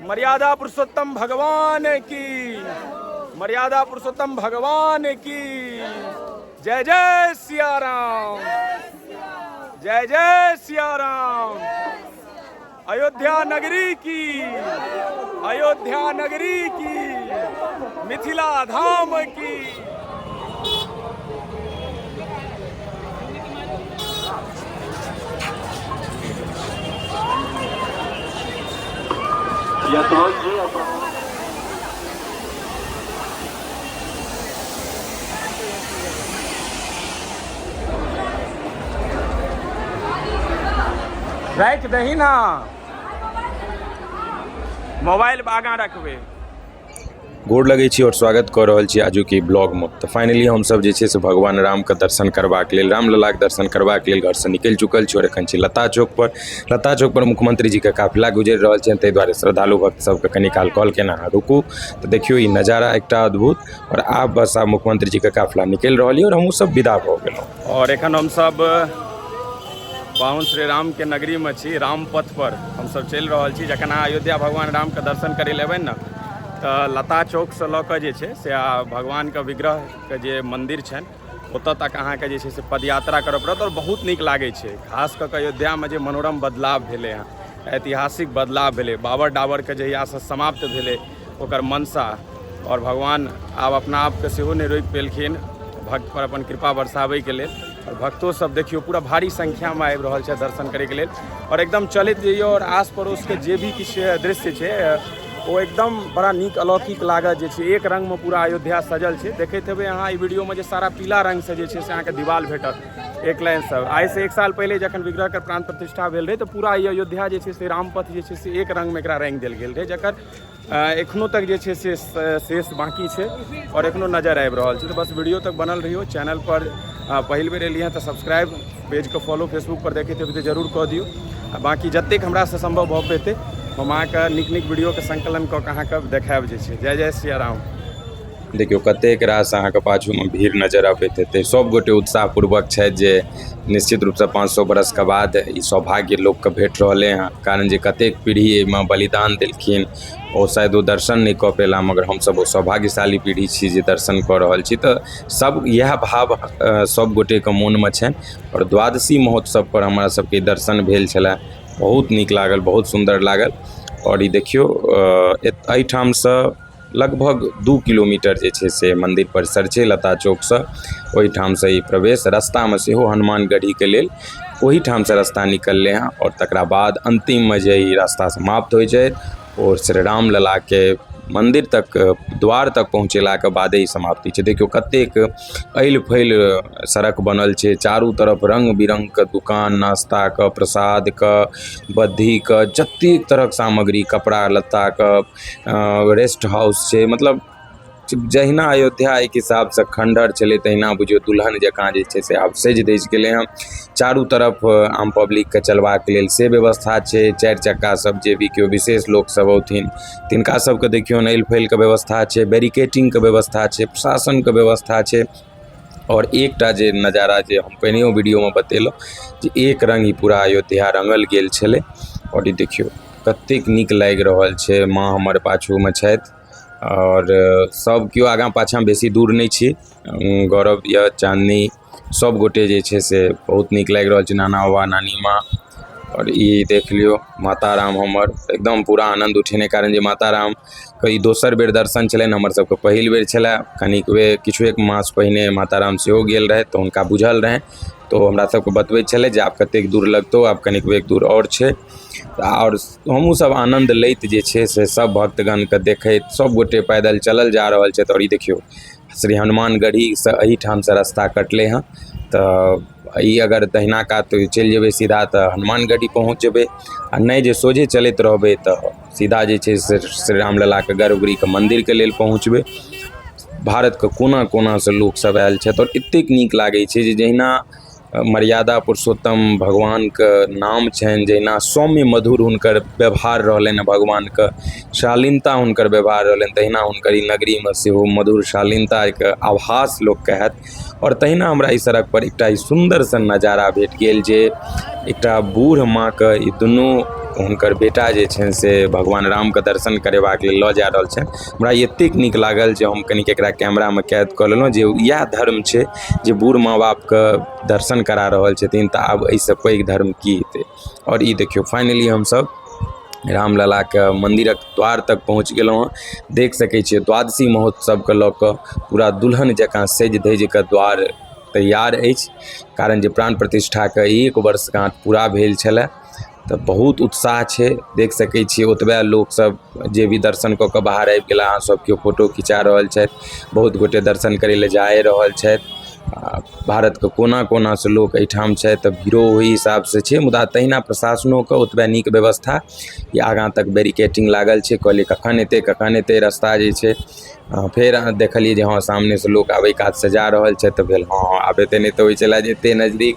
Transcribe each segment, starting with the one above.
मर्यादा पुरुषोत्तम भगवान की, मर्यादा पुरुषोत्तम भगवान की जय। जय सिया राम, जय जय सिया राम। अयोध्या नगरी की, अयोध्या नगरी की, मिथिला धाम की। राखि दही ना मोबाइल, आगाँ रखबै। गोर लगै छी और स्वागत कऽ रहल छी आजुक ई ब्लॉगमे। तऽ फाइनली हमसभ जे छै से भगवान रामके दर्शन करबाक लेल, रामललाके दर्शन करबाक लेल घरसँ निकलि चुकल छी और एखन छी लता चौकपर। लता चौकपर मुख्यमंत्री जीके काफिला गुजरि रहल छनि, ताहि दुआरे श्रद्धालु भक्त सबके कनि काल कहलखिन अहाँ रुकू। तऽ देखियौ ई नजारा एकटा अद्भुत। और आब बस आब मुख्यमंत्री जीके काफिला निकलि रहल यऽ और हमहूँ सब विदा भऽ गेलहुँ। और एखन हमसब पाहुन श्री रामके नगरीमे छी, रामपथ पर हमसब चलि रहल छी। जखन अहाँ अयोध्या भगवान रामके दर्शन करै लए एबै ने तऽ लता चौकसँ लऽ कऽ जे छै से भगवानके विग्रहके जे मन्दिर छनि ओतऽ तक अहाँके जे छै से पदयात्रा करऽ पड़त आओर बहुत नीक लागै छै। खास कऽ कऽ अयोध्यामे जे मनोरम बदलाव भेलै हँ, ऐतिहासिक बदलाव भेलै, बाबर डाबरके जहियासँ समाप्त भेलै ओकर मनसा आओर भगवान आब अपना आपके सेहो नहि रोकि पेलखिन भक्त पर अपन कृपा बरसाबैके लेल। आओर भक्तो सब देखियौ पूरा भारी संख्यामे आबि रहल छै दर्शन करैके लेल। आओर एकदम चलैत जइयौ आओर आस पड़ोसके जे भी किछु दृश्य छै ओ एकदम बड़ा नीक अलौकिक लागत जे छै। एक रङ्गमे पूरा अयोध्या सजल छै। देखैत हेबै अहाँ ई वीडियोमे जे सारा पीला रङ्गसँ जे छै से अहाँके दीवाल भेटत एक लाइनसँ। आइसँ एक साल पहिले जखन विग्रहके प्राण प्रतिष्ठा भेल रहै तऽ पूरा ई अयोध्या जे छै से रामपथ जे छै से एक रङ्गमे एकरा रङ्गि देल गेल रहै, जकर एखनो तक जे छै से शेष बाँकी छै आओर एखनो नजर आबि रहल छै। तऽ बस वीडियो तक बनल रहियौ। चैनल पर पहिल बेर एलियै हँ तऽ सब्सक्राइब, पेजके फॉलो, फेसबुक पर देखैत हेबै तऽ जरूर कऽ दियौ। आ बाँकी जतेक हमरासँ सम्भव भऽ पेतै हम अहाँके नीक नीक वीडियोके संकलन कऽ कऽ अहाँके देखायब जे छै। जय जय सिया राम। देखियौ कतेक रास अहाँके पाछूमे भीड़ नजर अबैत हेतै। सब गोटे उत्साहपूर्वक छथि जे निश्चित रूपसँ 500 बरसके बाद ई सौभाग्य लोकके भेट रहलै हँ, कारण जे कतेक पीढ़ी एहिमे बलिदान देलखिन ओ शायद ओ दर्शन नहि कऽ पेला, मगर हमसब ओ सौभाग्यशाली पीढ़ी छी जे दर्शन कऽ रहल छी। तऽ सब इएह भाव सब गोटेके मोनमे छनि। आओर द्वादशी महोत्सवपर हमरा सबके दर्शन भेल छलए, बहुत नीक लागल, बहुत सुन्दर लागल। आओर ई देखियौ एहिठामसँ लगभग 2 किलोमीटर जे छै से मन्दिर परिसर छै लता चौकसँ, ओहिठामसँ ई प्रवेश रस्तामे सेहो हनुमान गढ़ीके लेल ओहिठामसँ रस्ता निकललै हँ। आओर तकरा बाद अन्तिममे जे ई रास्ता समाप्त होइ छै ओ श्री राम ललाके मन्दिर तक द्वार तक पहुँचेलाके बादे ई समाप्ति छै। देखियौ कतेक ऐल फैल सड़क बनल छै, चारू तरफ रङ्ग बिरङ्गके दुकान, नाश्ताके, प्रसादके, बद्धिके, जतेक तरहक सामग्री, कपड़ा लत्ताके, रेस्ट हाउस छै। मतलब जहिना अयोध्या एक हिसाबसँ खण्डहर छलै तहिना बुझियौ दुल्हन जकाँ जे छै से आब सजि धजि गेलै हँ। चारू तरफ आम पब्लिकके चलबाक लेल से व्यवस्था छै। चारि चक्का सब जे भी केओ विशेष लोक सब औथिन तिनका सबके देखियौन ऐल फैलके व्यवस्था छै, बैरिकेडिंगके व्यवस्था छै, प्रशासनके व्यवस्था छै। आओर एकटा जे नजारा जे हम पहिनेहो वीडियोमे बतेलहुँ जे एक रङ्ग ई पूरा अयोध्या रङ्गल गेल छलै। आओर ई देखियौ कतेक नीक लागि रहल छै। माँ हमर पाछूमे छथि आओर सब केओ आगाँ पाछाँ बेसी दूर नहि छी। गौरव यऽ, चाँदनी, सब गोटे जे छै से बहुत नीक लागि रहल छै, नाना बाबा, नानी माँ। आओर ई देख लियौ माता राम हमर एकदम पूरा आनन्द उठेने, कारण जे माता रामके ई दोसर बेर दर्शन छलनि, हमर सबके पहिल बेर छलए। कनिकबे किछु एक मास पहिने माता राम सेहो गेल रहथि तऽ हुनका बुझल रहनि, तऽ ओ हमरा सबके बतबैत छलथि जे आब कतेक दूर लगतौ, आब कनिकबे दूर आओर छै। आओर हमहूँ सब आनन्द लैत जे छै से सब भक्तगणके देखैत सब गोटे पैदल चलल जा रहल छथि। आओर ई देखियौ श्री हनुमान गढ़ीसँ एहिठामसँ रस्ता कटलै हँ, तऽ ई अगर दहिना कात चलि जेबै सीधा तऽ हनुमानगढ़ी पहुँच जेबै, आ नहि जे सोझे चलैत रहबै तऽ सीधा जे छै से श्री रामललाके गर्भगृहके मन्दिरके लेल पहुँचबै। भारतके कोना कोनासँ लोकसभ आयल छथि आओर एतेक नीक लागै छै जे जहिना मर्यादा पुरुषोत्तम भगवानके नाम छनि, जहिना सौम्य मधुर हुनकर व्यवहार रहलनि हँ, भगवानके शालीनता हुनकर व्यवहार रहलनि, तहिना हुनकर ई नगरीमे सेहो मधुर शालीनताके आभास लोकके हैत। आओर तहिना हमरा ई सड़क पर एकटा ई सुन्दर सन नजारा भेट गेल जे एकटा बूढ़ माँके ई दुनू हुनकर बेटा जे छनि से भगवान रामके दर्शन करेबाक लेल लऽ जा रहल छनि। हमरा एतेक नीक लागल जे हम कनिक एकरा कैमरामे कैद कऽ लेलहुँ जे इएह धर्म छै जे बूढ़ माँ बापके दर्शन करा रहल छथिन, तऽ आब एहिसँ पैघ धर्म की हेतै। आओर ई देखियौ फाइनली हमसभ रामललाके मन्दिरक द्वार तक पहुँच गेलहुँ हँ। देख सकै छियै द्वादशी महोत्सवके लऽ कऽ पूरा दुल्हन जकाँ सजि धजि कऽ द्वार तैयार अछि, कारण जे प्राण प्रतिष्ठाके 1 वर्षगाँठ पूरा भेल छलै, तऽ बहुत उत्साह छै। देख सकै छियै ओतबे लोकसभ जे भी दर्शन कऽ कऽ बाहर आबि गेला, अहाँ सब केओ फोटो खिचा रहल छथि, बहुत गोटे दर्शन करै लए जाए रहल छथि। भारतके कोना कोनासँ लोक एहिठाम छथि, तऽ भीड़ो ओहि हिसाबसँ छै, मुदा तहिना प्रशासनोके ओतबे नीक व्यवस्था कि आगाँ तक बैरिकेडिंग लागल छै। कहलियै कखन एतै कखन एतै रस्ता जे छै, फेर अहाँ देखलियै जे हँ सामनेसँ लोक आब एहि कातसँ जा रहल छथि, तऽ भेल हँ हँ आब एतै, नहि तऽ होइ छलै जे एते नजदीक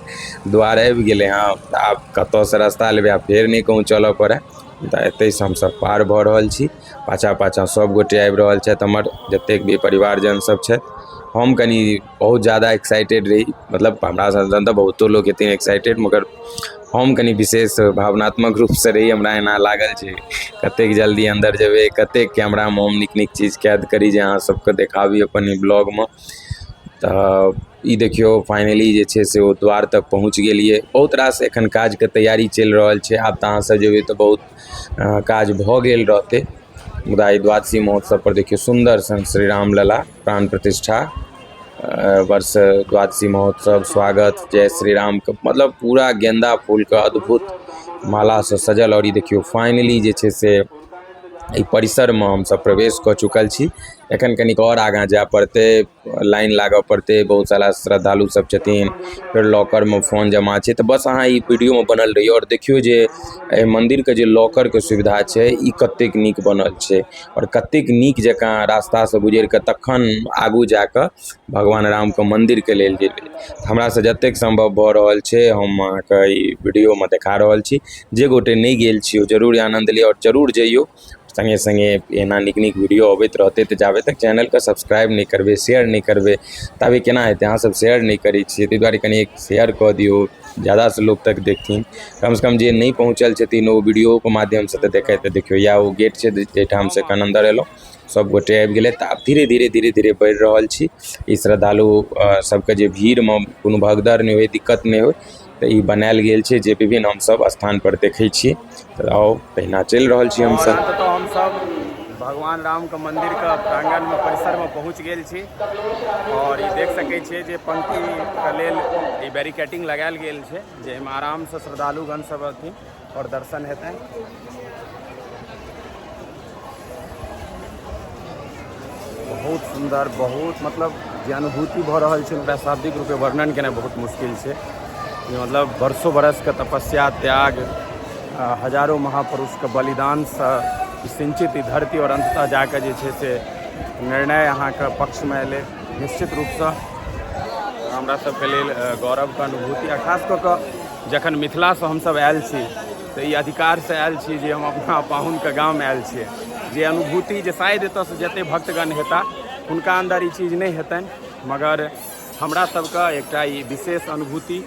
द्वार आबि गेलै हँ, तऽ आब कतऽसँ रस्ता लेबै, आब फेर नहि कहूँ चलऽ पड़ै। तऽ एतहिसँ हमसभ पार भऽ रहल छी, पाछाँ पाछाँ सभ गोटे आबि रहल छथि, हमर जतेक भी परिवारजन सब छथि। हम कनि बहुत ज्यादा एक्साइटेड रही, मतलब हमरा सन सन तऽ बहुतो लोक हेथिन एक्साइटेड, मगर हम कनि विशेष भावनात्मक रूपसँ रही। हमरा एना लागल जे कतेक जल्दी अन्दर जेबै, कतेक कैमरामे हम नीक नीक चीज कैद करी जे अहाँ सबके देखाबी अपन ई ब्लॉगमे। तऽ ई देखियौ फाइनली जे छै से ओ द्वार तक पहुँच गेलियै। बहुत रास एखन काजके तैयारी चलि रहल छै, आब तऽ अहाँसभ जेबै तऽ बहुत काज भऽ गेल रहतै। मुदा ई द्वादशी महोत्सव पर देखियौ सुन्दर सन श्री रामलला प्राण प्रतिष्ठा वर्ष द्वादशी महोत्सव स्वागत जय श्री रामके, मतलब पूरा गेंदा फूलके अद्भुत मालासँ सजल। आओर ई देखियौ फाइनली जे छै से एहि परिसरमे हमसभ प्रवेश कऽ चुकल छी। एखन कनिक आओर आगाँ जाय पड़तै, लाइन लागऽ पड़तै, बहुत सारा श्रद्धालु सब छथिन, फेर लॉकरमे फोन जमा छै। तऽ बस अहाँ ई वीडियोमे बनल रहियौ आओर देखियौ जे एहि मन्दिरके जे लॉकरके सुविधा छै ई कतेक नीक बनल छै आओर कतेक नीक जकाँ रास्तासँ गुजरि कऽ तखन आगू जाकऽ भगवान रामके मन्दिरके लेल जेबै। हमरासँ जतेक सम्भव भऽ रहल छै हम अहाँके ई वीडियोमे देखा रहल छी। जे गोटे नहि गेल छी ओ जरूर आनन्द लिअ आओर जरूर जइयौ। सङ्गे सङ्गे एना नीक नीक वीडियो अबैत रहतै, तऽ जाबे तक चैनलके सब्सक्राइब नहि करबै, शेयर नहि करबै, ताबे केना हेतै? अहाँसभ शेयर नहि करै छियै, ताहि दुआरे कनि शेयर कऽ दियौ, ज्यादासँ लोक तक देखथिन। कमसँ कम जे नहि पहुँचल छथिन ओ वीडियोके माध्यमसँ तऽ देखैत। तऽ देखियौ इएह ओ गेट छै जाहिठामसँ एखन अन्दर एलहुँ, सभ गोटे आबि गेलै। तऽ आब धीरे धीरे धीरे धीरे बढ़ि रहल छी। ई श्रद्धालु सबके जे भीड़मे कोनो भगदड़ नहि होइ, दिक्कत नहि होइ, तऽ ई बनायल गेल छै जे विभिन्न हमसभ स्थानपर देखै छियै। तऽ आउ तहिना चलि रहल छी हमसभ। अन्ततः हमसभ भगवान रामके मन्दिरके प्राङ्गणमे परिसरमे पहुँच गेल छी आओर ई देख सकै छियै जे पंक्तिके लेल ई बैरिकेडिंग लगायल गेल छै, जाहिमे आरामसँ श्रद्धालुगण सब अथिन आओर दर्शन हेतनि। बहुत सुन्दर, बहुत मतलब जे अनुभूति भऽ रहल छै ओकरा शाब्दिक रूपे वर्णन केनाइ बहुत मुश्किल छै। जे मतलब वर्षों बरसके तपस्या, त्याग, हजारों महापुरुषके बलिदानसँ सिंचित ई धरती आओर अन्ततः जाकऽ जे छै से निर्णय अहाँके पक्षमे एलै, निश्चित रूपसँ हमरा सबके लेल गौरवके अनुभूति। आ खास कऽ कऽ जखन मिथिलासँ हमसब आयल छी तऽ ई अधिकारसँ आयल छी जे हम अपना पाहुनके गाम आयल छियै। जे अनुभूति जे शायद एतऽसँ जते भक्तगण हेता हुनका अन्दर ई चीज नहि हेतनि, मगर हमरा सबके एकटा ई विशेष अनुभूति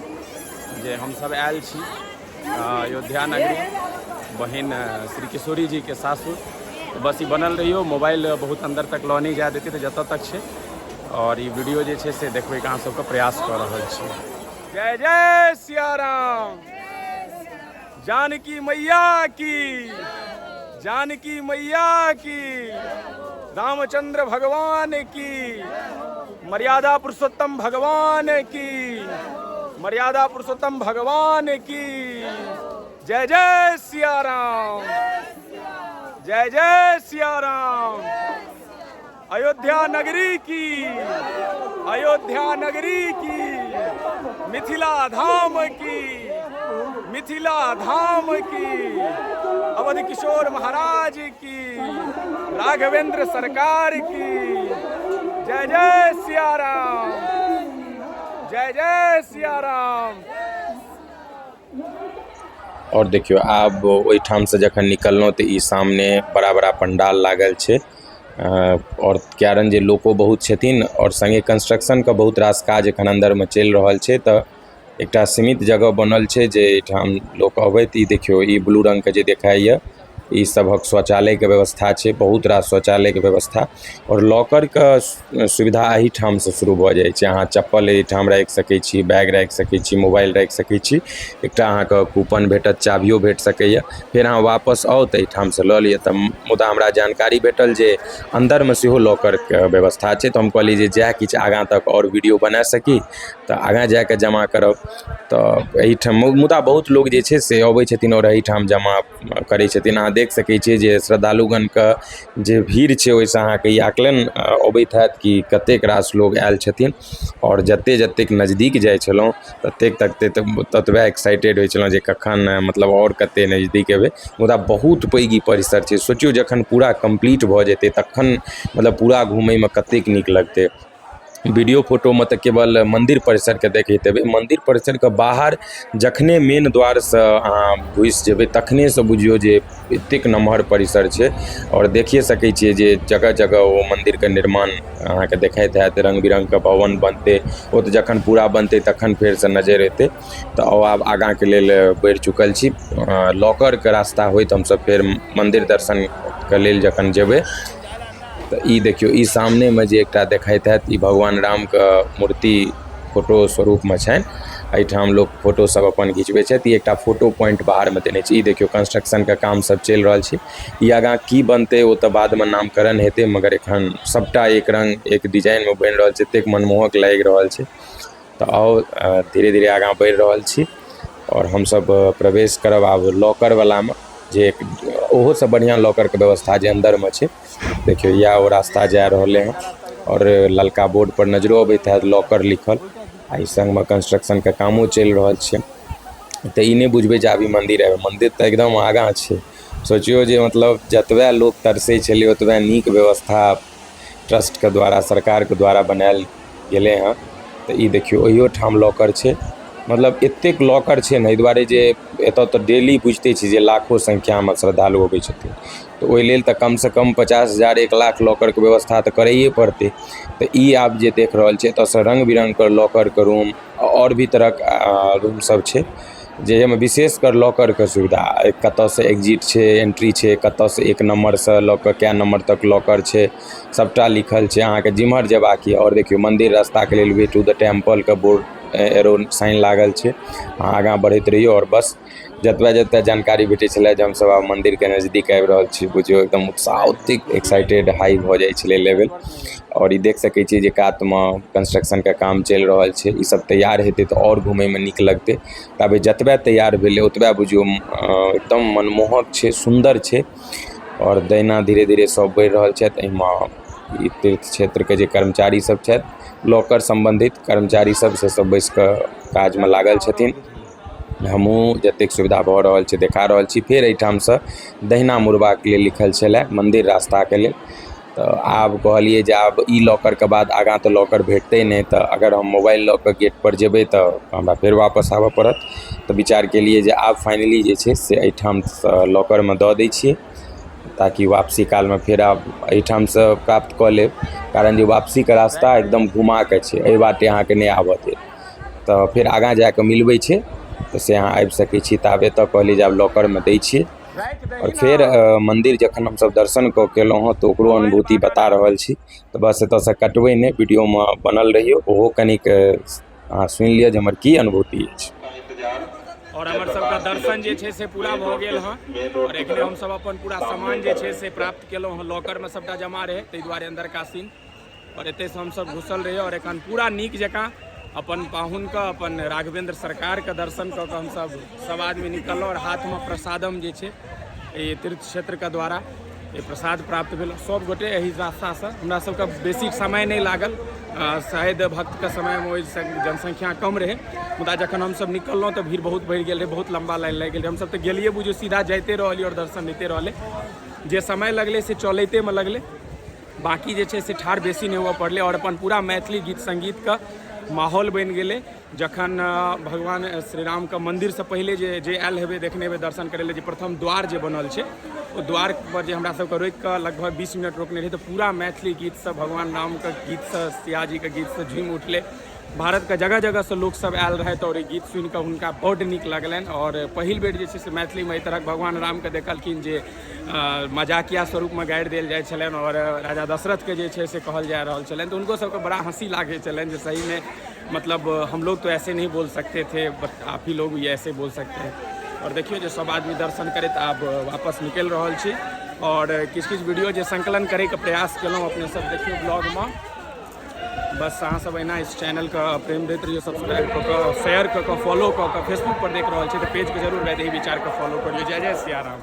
जे हमसब आयल छी अयोध्या नगरी, बहिन श्री किशोरी जी के सासुर। बस ई बनल रहियो, मोबाइल बहुत अंदर तक लऽ नहि जाय देतै, तऽ जतऽ तक छै और ई वीडियो जे छै से देखबैके अहाँ सबके प्रयास कऽ रहल छी। जय जय सियाराम, जानकी मैया की, जानकी मैया की, रामचंद्र भगवान की, मर्यादा पुरुषोत्तम भगवान की, मर्यादा पुरुषोत्तम भगवान की जय। जय सियाराम, जय जय सियाराम। अयोध्या नगरी की, अयोध्या नगरी की, मिथिला धाम की, मिथिला धाम की, अवध किशोर महाराज की, राघवेंद्र सरकार की जय। जय सियाराम, जय जय सियाराम। और देखियौ आब ओहिठामसँ जखन निकललहुँ तऽ ई सामने बड़ा बड़ा पंडाल लागल छै। आओर कारण जे लोको बहुत छथिन आओर सङ्गे कंस्ट्रक्शनके बहुत रास काज एखन अन्दरमे चलि रहल छै, तऽ एकटा सीमित जगह बनल छै जे एहिठाम लोक अबैत। ई देखियौ, ई ब्लू रंगके जे देखाइए, ई सभक शौचालयके व्यवस्था छै। बहुत रास शौचालयके व्यवस्था आओर लॉकरके सुविधा एहिठामसँ शुरू भऽ जाइ छै। अहाँ चप्पल एहिठाम राखि सकै छी, बैग राखि सकै छी, मोबाइल राखि सकै छी। एकटा अहाँके कूपन भेटत, चाभियो भेट सकैए। फेर अहाँ वापस आउ तऽ एहिठामसँ लऽ लिअ। तऽ मुदा हमरा जानकारी भेटल जे अन्दरमे सेहो लॉकरके व्यवस्था छै, तऽ हम कहलियै जे जएह किछु आगाँ तक आओर वीडियो बना सकी तऽ आगाँ जा कऽ जमा करब। तऽ एहिठाम मुदा बहुत लोक जे छै से अबै छथिन आओर एहिठाम जमा करै छथिन। अहाँ देख सकै छियै जे श्रद्धालुगणके जे भीड़ छै, ओहिसँ अहाँके ई आकलन अबैत हैत कि कतेक रास लोग आयल छथिन। आओर जतेक जतेक नजदीक जाइ छलहुँ, ततेक ततेक ततबे एक्साइटेड होइ छलहुँ जे कखन मतलब आओर कतेक नजदीक एबै। मुदा बहुत पैघ ई परिसर छै। सोचियौ, जखन पूरा कम्प्लीट भऽ जेतै तखन मतलब पूरा घूमयमे कतेक नीक लगतै। वीडियो फोटोमे तऽ केवल मन्दिर परिसरके देखैत हेबै। मन्दिर परिसरके बाहर जखने मेन द्वारसँ अहाँ घुसि जेबै, तखनेसँ बुझियौ जे एतेक नमहर परिसर छै। आओर देखिए सकै छियै जे जगह जगह ओ मन्दिरके निर्माण अहाँके देखाइत हैत। रङ्ग बिरङ्गके भवन बनतै ओ तऽ जखन पूरा बनतै तखन फेरसँ नजरि एतै। तऽ आब आगाँके लेल बढ़ि चुकल छी। लॉकरके रास्ता होइत हमसभ फेर मन्दिर दर्शनके लेल जखन जेबै, तऽ ई देखियौ, ई सामनेमे जे एकटा देखाइत हैत, ई भगवान रामके मूर्ति फोटो स्वरूपमे छनि। एहिठाम लोक फोटो सब अपन घिचबै छथि। ई एकटा फोटो पॉइंट बाहरमे देने छै। ई देखियौ, कंस्ट्रक्शनके काम सब चलि रहल छै। ई आगाँ की बनतै, ओ तऽ बादमे नामकरण हेतै, मगर एखन सबटा एक रङ्ग एक डिजाइनमे बनि रहल छै। एतेक मनमोहक लागि रहल छै। तऽ आउ, धीरे धीरे आगाँ बढ़ि रहल छी आओर हमसभ प्रवेश करब आब लॉकरवलामे, जे ओहोसँ बढ़िआँ लॉकरके व्यवस्था जे अन्दरमे छै। देखियौ, इएह ओ रास्ता जा रहलै हँ आओर ललका बोर्ड पर नजरो अबैत हैत लॉकर लिखल। आ ई संगमे कंस्ट्रक्शनके कामो चलि रहल छै। तऽ ई नहि बुझबै जे आब ई मन्दिर आबि, मन्दिर तऽ एकदम आगाँ छै। सोचियौ जे मतलब जतबे लोक तरसै छलै, ओतबे नीक व्यवस्था ट्रस्टके द्वारा, सरकारके द्वारा बनायल गेलै हँ। तऽ ई देखियौ, ओहियो ठाम लॉकर छै। मतलब एतेक लॉकर छै ने, एहि दुआरे जे एतऽ तऽ डेली बुझिते छी जे लाखो संख्यामे श्रद्धालु अबै छथिन, तऽ ओहि लेल तऽ कमसँ कम 50,000 1 लाख लॉकरके व्यवस्था तऽ करैए पड़तै। तऽ ई आब जे देख रहल छै, एतऽसँ रङ्ग बिरङ्गके लॉकरके रूम आओर भी तरहक रूम सब छै, जाहिमे विशेषकर लॉकरके सुविधा, कतऽसँ एक्जिट छै, एंट्री छै, कतऽसँ एक नम्बरसँ लऽ कऽ कए नम्बर तक लॉकर छै, सभटा लिखल छै, अहाँके जिम्हर जेबाक यऽ। आओर देखियौ, मन्दिर रास्ताके लेल वे टू द टेम्पलके बोर्ड, एरो साइन लागल छै। अहाँ आगाँ बढ़ैत रहियौ। आओर बस जतबे जतबे जानकारी भेटै छलै जे हमसभ आब मन्दिरके नजदीक आबि रहल छी, बुझियौ एकदम उत्साह ओतेक एक्साइटेड हाई भऽ जाइ छलै लेवल। आओर ई देख सकै छियै जे कातमे कंस्ट्रक्शनके काम चलि रहल छै। ई सब तैयार हेतै तऽ आओर घुमयमे नीक लगतै। ताबे जतबे तैयार भेलै, ओतबे बुझियौ एकदम मनमोहक छै, सुन्दर छै। आओर दहिना धीरे धीरे सब बढ़ि रहल छथि। एहिमे ई तीर्थ क्षेत्रके जे कर्मचारी सब छथि, लॉकर सम्बन्धित कर्मचारी सब, से सब बैस कऽ काजमे लागल छथिन। हमहूँ जतेक सुविधा भऽ रहल छै देखा रहल छी। फेर एहिठामसँ दहिना मुड़बाक लेल लिखल छलए मन्दिर रास्ताके लेल। तऽ आब कहलियै जे आब ई लॉकरके बाद आगाँ तऽ लॉकर भेटतै नहि, तऽ अगर हम मोबाइल लऽ कऽ गेटपर जेबै तऽ हमरा फेर वापस आबय पड़त। तऽ विचार केलियै जे आब फाइनली जे छै से एहिठामसँ लॉकरमे दऽ दै छियै, ताकि वापसी कालमे फेर आब एहिठामसँ प्राप्त कऽ लेब, कारण जे वापसीके रास्ता एकदम घुमा कऽ छै, एहि बाटे अहाँके नहि आबऽ देत। तऽ फेर आगाँ जा कऽ मिलबै छै, तऽ से अहाँ आबि सकै छी। ताबे तऽ कहलियै जे आब लॉकरमे दै छियै। आओर फेर मन्दिर जखन हमसभ दर्शन कऽ के एलहुँ हँ, तऽ ओकरो अनुभूति बता रहल छी। तऽ बस एतऽसँ कटबै नहि, वीडियोमे बनल रहियौ। ओहो कनिक अहाँ सुनि लिअ जे हमर की अनुभूति अछि। आओर हमर सबके दर्शन जे छै से पूरा भऽ गेल हँ आओर एखने हमसब अपन पूरा सामान जे छै से प्राप्त केलहुँ हँ। लॉकरमे सबटा जमा रहै, ताहि दुआरे अन्दरका सीन। आओर एतयसँ हमसब घुसल रहियै आओर एखन पूरा नीक जकाँ अपन पाहुनके, अपन राघवेंद्र सरकारके दर्शन कऽ कऽ हमसब सब आदमी निकललहुँ। आओर हाथमे प्रसादम जे छै, ई तीर्थ क्षेत्रके द्वारा ई प्रसाद प्राप्त भेल। सब गोटे एहि रास्तासँ, हमरा सबके बेसी समय नहि लागल। शायद भक्तके समयमे ओहि जनसंख्या कम रहै, मुदा जखन हमसब निकललहुँ तऽ भीड़ बहुत बढ़ि गेल रहै, बहुत लम्बा लाइन लागि गेल रहै। हमसब तऽ गेलियै, बुझियौ सीधा जाइते रहलियै आओर दर्शन होइते रहलै। जे समय लगलै से चलैतेमे लगलै, बाँकी जे छै से ठाढ़ बेसी नहि हुअ पड़लै। आओर अपन पूरा मैथिली गीत सङ्गीतके माहौल बनि गेलै। जखन भगवान श्री रामके मन्दिरसँ पहिले जे जे आयल हेबै, देखने हेबै, दर्शन करै लए, जे प्रथम द्वार जे बनल छै, ओ द्वार पर जे हमरा सबके रोकि कऽ लगभग 20 मिनट रोकने रहै, तऽ पूरा मैथिली गीतसँ, भगवान रामके गीतसँ, सियाजीके गीतसँ झूमि उठलै। भारतके जगह जगहसँ लोकसभ आयल रहथि आओर ई गीत सुनि कऽ हुनका बड्ड नीक लगलनि आओर पहिल बेर जे छै से मैथिलीमे एहि तरहक भगवान रामके देखलखिन, जे मजाकिया स्वरूपमे गारि देल जाइ छलनि आओर राजा दशरथके जे छै से कहल जा रहल छलनि, तऽ हुनको सबके बड़ा हँसी लागै छलनि जे सहीमे मतलब हम लोग तो ऐसे नहीं बोल सकते थे, बट आप ही लोग ये ऐसे बोल सकते हैं। आओर देखियौ जे सब आदमी दर्शन करैत आब वापस निकलि रहल छी आओर किछु किछु वीडियो जे संकलन करैके प्रयास केलहुँ, अपने सब देखियौ ब्लॉगमे। बस अहाँ सब एना इस चैनलके प्रेम दैत रहियौ, सब्सक्राइब कऽ कऽ, शेयर कऽ कऽ, फॉलो कऽ कऽ। फेसबुक पर देख रहल छी तऽ पेजके जरूर वैदेही विचारके फॉलो करियौ। जय जय सियाराम।